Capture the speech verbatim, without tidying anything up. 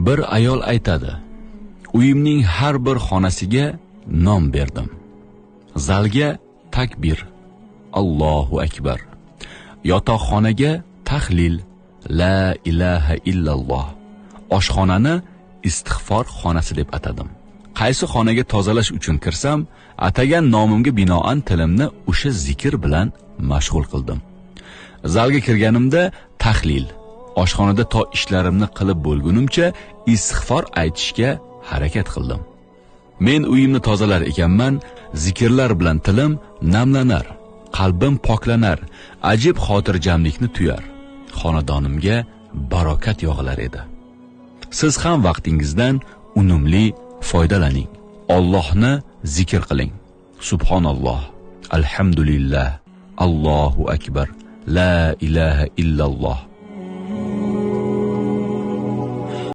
Bir ayol aytadi: "Uyimning har bir xonasiga nom berdim. Zalga takbir, Allohu akbar. Yotoqxonaga tahlil, la ilaha illalloh. Oshxonani istig'for xonasi deb atadim. Qaysi xonaga tozalash uchun kirsam, atagan nomimga binoan tilimni o'sha zikr bilan mashg'ul qildim. Zalga kirganimda tahlil, oshxonada to ishlarimni qilib bo'lgunimcha istig'for aytishga harakat qildim. Men uyimni tozalar ekanman, zikrlar bilan tilim namlanar, qalbim poklanar, ajib xotirjamlikni tuyar. Xonadonimga barokat yog'ilar edi." Siz ham vaqtingizdan unumli foydalaning. Allohni zikr qiling. Subhanalloh, alhamdulillah, Allohu akbar, la ilaha illalloh.